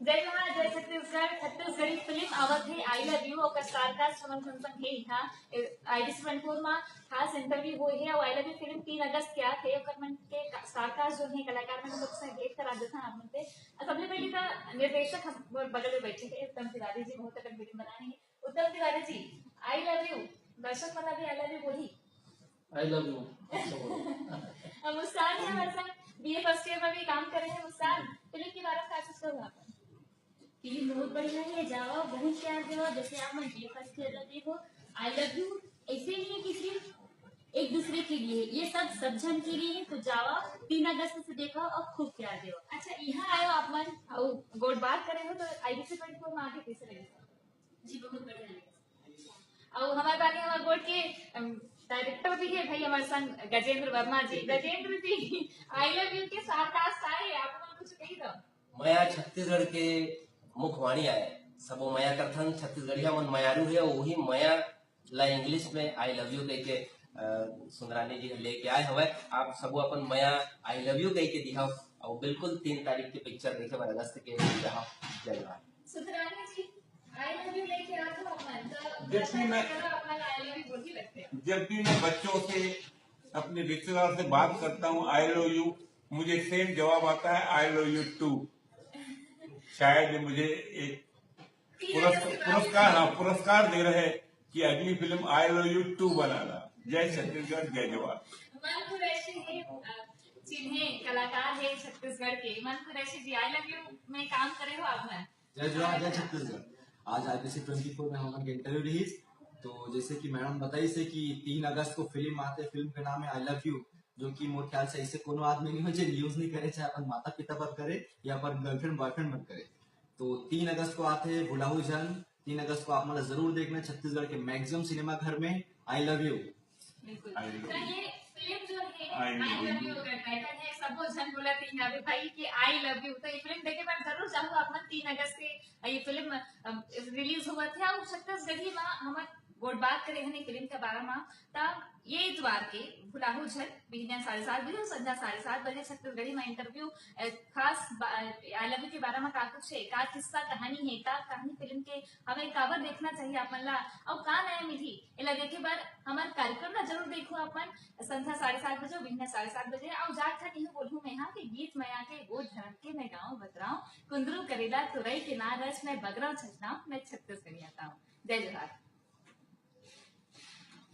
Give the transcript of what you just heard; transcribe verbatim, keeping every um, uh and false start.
जय जोहार, जय छत्तीसगढ़। छत्तीसगढ़ी फिल्म आवत हे आई लव यू, ओकर स्टार कास्ट हमन संग संग हे इहाँ आईबीसी ट्वेंटी फोर मा खास इंटरव्यू होए हे। अउ आई लव यू फिल्म तीन अगस्त के आत हे, ओकर मन के का-, स्टार कास्ट जो हे, कलाकार मन सबसे भेंट करा देथन आप मन से। अउ सबले पहले तो निर्देशक हम मोर बगल में बैठे हे उत्तम तिवारी जी, बहुत अकन फिल्म बनाए हे। उत्तम तिवारी जी, आई लव यू, दर्शक मन ला भी आई लव यू बोली। आई लव यू। अब मुस्कान हे हमारे साथ, बीए फर्स्ट ईयर में भी काम कर रहे हैं मुस्कान। फिल्म के बारे में का कुछ कहूँ आप? फिल्म बहुत बढ़िया है, जाओ बहुत प्यार दो। जैसे आप मन बीए फर्स्ट ईयर में भी हो, आई लव यू ऐसे नहीं है कि सिर्फ एक दूसरे के लिए, ये सब सब जन के लिए है। तो जाओ, तीन अगस्त से देखो और खूब प्यार दो। अच्छा, यहाँ आयो आप मन और गोठ बात करे हो तो आईबीसी ट्वेंटी फोर में आके कैसे लगे? जी, बहुत बढ़िया लगे। और हमारे पास हमारे गोठ के, अम, डायरेक्टर भी है भाई हमारे संग गजेंद्र वर्मा जी। गजेंद्र जी, आई लव यू के स्टार कास्ट आए, आप मन कुछ कही दो। मया छत्तीसगढ़ के मुखवाणी आए, सबो मया करथन, छत्तीसगढ़िया मन मयारू हे, वही मया ला इंग्लिश में आई लव यू कह के, अ, सुंदरानी जी लेके आए हवय। आप सबो अपन मया आई लव यू कह के दिहाव, और बिल्कुल तीन तारीख के पिक्चर देखे बर अगस्त के दिहाव। जय जोहार। सुंदरानी जी, आई लव यू लेके आ तो अपन, तो जब भी मैं, अपन आई लव यू बोल ही लगते हैं। जब भी मैं बच्चों से, अपने रिश्तेदार से बात करता हूँ आई लव यू, मुझे सेम जवाब आता है आई लव यू टू। शायद मुझे एक पुरस्क-, पुरस्कार, हाँ, पुरस्कार दे रहे कि अगली film I love you two बनाना। जय छत्तीसगढ़, जय जोहार। मन कुरैशी हे, अ, चिन्हे कलाकार हे छत्तीसगढ़ के। मन कुरैशी जी, आई लव यू में काम करे हो आप मन? जय जोहार, जय छत्तीसगढ़। आज आईबीसी ट्वेंटी फोर में हमन के इंटरव्यू रहिस। तो जैसे कि मैडम बताइस हे कि तीन अगस्त को फिल्म आते, फिल्म के नाम है आई लव यू, जो कि मोर ख्याल से ऐसे कोनो आदमी नहीं हो जो यूज नहीं करे, चाहे अपन माता पिता पर करे या अपन गर्लफ्रेंड बॉयफ्रेंड पर करे। तो तीन अगस्त को आते हैं भुलाहू झन, तीन अगस्त को आप मन ला जरूर देखना छत्तीसगढ़ के मैक्सिमम सिनेमा घर में आई लव यू। बिल्कुल। आई लव तो यू। ये फिल्म जो है I love I love you. You का टाइटल है, सबो झन बोलत हे भाई कि आई लव यू। तो ये फिल्म देखे बर जरूर जाहू आप मन। तीन अगस्त से ये फिल्म, अम, रिलीज होवत हे और छत्तीसगढ़ी में हमर गोठ बात करे हन ये फिल्म के बारे में। त ये इतवार के भुलाहू झन बिहनिया साढ़े सात बजे और संध्या साढ़े सात बजे छत्तीसगढ़ी में इंटरव्यू, अ, खास बा-, आई लव यू के बारे में का कुछ है, का किस्सा कहानी है, का कहानी फिल्म के हमें काबर देखना चाहिए आप मन ला, और का नया मिलही, एला देखे बर हमर कार्यक्रम ला जरूर देखो अपन संध्या साढ़े सात बजे और बिहनिया साढ़े सात बजे। और जात खानी ही बोलूँ मैं यहाँ के गीत मया के गोठ धरम के मैं गाँव बतराऊँ, कुंदरू करेला तुरई के नार रच मैं बगराव छछनाऊँ, मैं छत्तीसगढ़िया ताऊँ। जय जोहार।